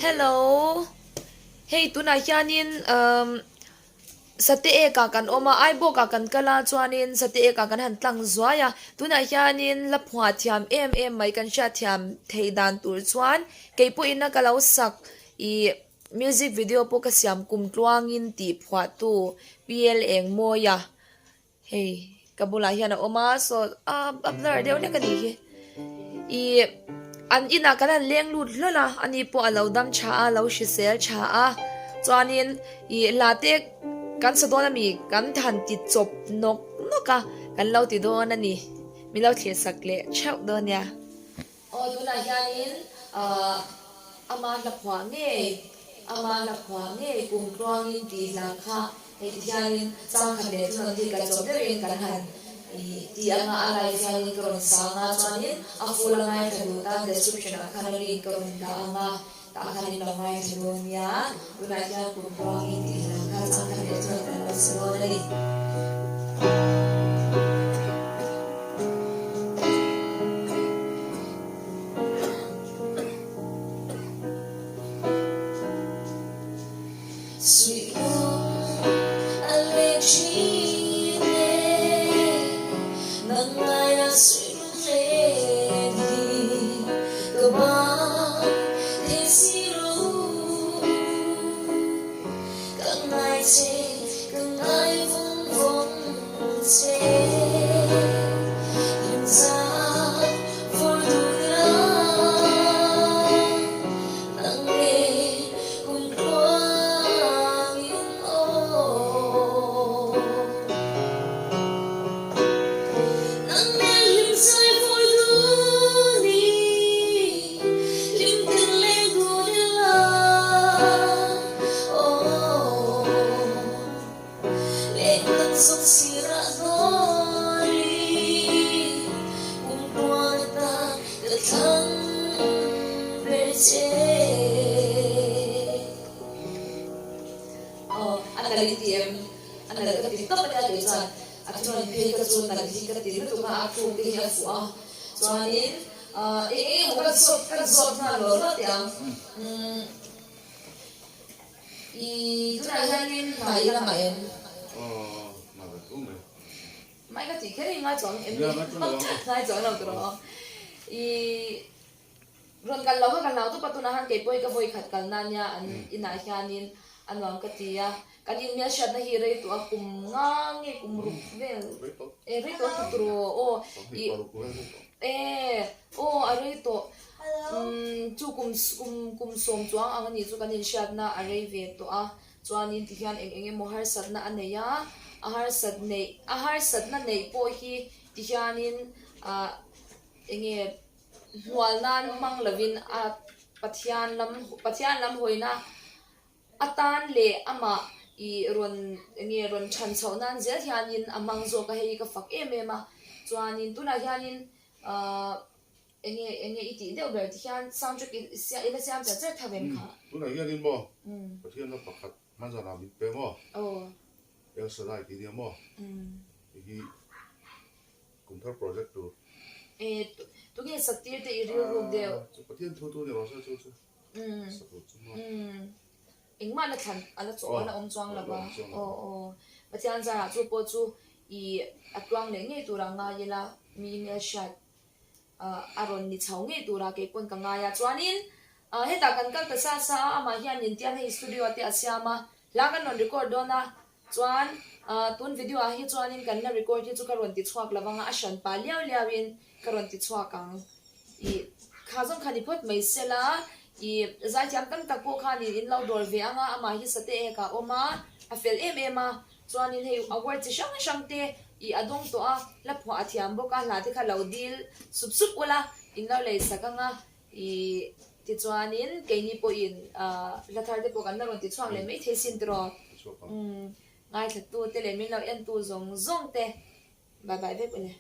Hello, hei tunah hianin umm Sate ek ah kan awm a, Aibawk ah kan kal a chuanin Sate ek ah kan han tlang zuai a, tunah hianin la phuah thiam em em mai kan hriat thiam theih dan tur chuan kei pawhin a ka lo sak ih music video pawh ka siam kum tluangin tih phuahtu PL Engmawia. Hei ka bulah hian a awm a saw a a blur deuh hlek a nih hi ih an inah kan han leng lut hlawl a ani pawh a lo dam tha a lo hrisel tha a chuanin ih hla te kan sa dawn ami kan han ti chawp nawk nawk a kan lo ti dawn a ni min lo thlir sak leh theuh dawn nia. Aw tunah hianin ahh ama hla phuah ngei ama hla phuah ngei kum tluangin tih hla kha hei ti hianin changkhat leh thunawn hi ka chawp deuhin kan han ih ti anga a live hianin ka rawn sang a chuanin a full a ngaithla duh tan description ah khan a link ka rawn dah ang a tah khan in lo ngaithla dawn nia tunah hian kum tluangin tih hla kha changkhat leh thunawn kan lo sa dawn a ni. Aw, a nalh i ti em? A nalh ka ti tawp a nia kei chuan a thunawn phei ka chu nalh hi ka ti lutuk a, a thluk te hi a fuh a, chuanin eng eng emaw ka zawt ka zawt nghal law law teh ang. Umm. I tunah hianin hna i la ngah em? Aw, hna ve tho mai. Mai ka tih kher hi ngai chuang em ni? Ngai chuang lo tur aw. I rawn kal lo kha ka hlau tawp a, tunah khan kei pawh hi ka vawi khat kal na nia an inah hianin a nuam ka ti a. Kan inhmel hriatna hi rei tawh a, kum nga nge kum ruk vel e rei tawh a tut rawh aw. I e aw a rei tawh. Umm chu kum kum kum sawm chuang ang a nih chu kan inhriatna a rei ve tawh a, chuanin tihian eng eng emaw harsatna a nei a, a harsat neih a harsatna neih pawh hi tihianin ah eng nge hnual nan hmang lovin a Pathian lam Pathian lam hawina atan leh amah ih rawn eng nge rawn chhan chhoh nan zel hianin a hmang zawk a, hei hi ka fak em em a, chuanin tunah hianin ah. Enge enge i tih deuh ber ti hian sound track i i la siam char char tha vem kha. Tunah hianin maw Pathian la pakhat hmanzan ah min pe maw El Shaddai tih nia maw hei hi kum thar project tur. E tunge sak tir te i rilruk deuh. Chu Pathian thu tu ni rawh se chu chu sak loh chu maw. Engmah la thlan a la chawh a la awm chuang lo va aw aw Pathian zarah chu pawh chu i a tluang leh ngei tur ah ngai ila mi hmelhriat a rawn ni chho ngei tura kei pawn ka ngai a chuanin hetah kan kal ta sa sa a amah hian min tiang hei studio te a siam a hla kan rawn record dawn a chuan tun video ah hi chuanin kan la record hi chu ka rawn ti chhuak lo vang a a hran pah liau liau in ka rawn ti chhuak ang ih kha zawng kha ni phawt mai sela ih zaithiam tam tak pawh khanin in lo dawr ve ang a amah hi sate ek ah a awm a a fel em em a. Chuanin hei award chi hrang hrang te ih a dawng tawh a, hla phuah a thiam bawk a, hla te kha lo dil sup sup ula in lo lei sak ang a, ih tichuanin keini pawhin ah hla thar te pawh kan la rawn ti chhuak leh mai thei sin tiraw? Umm ngaithla tu te leh min lo en tu zawng zawng te bye bye vek ule.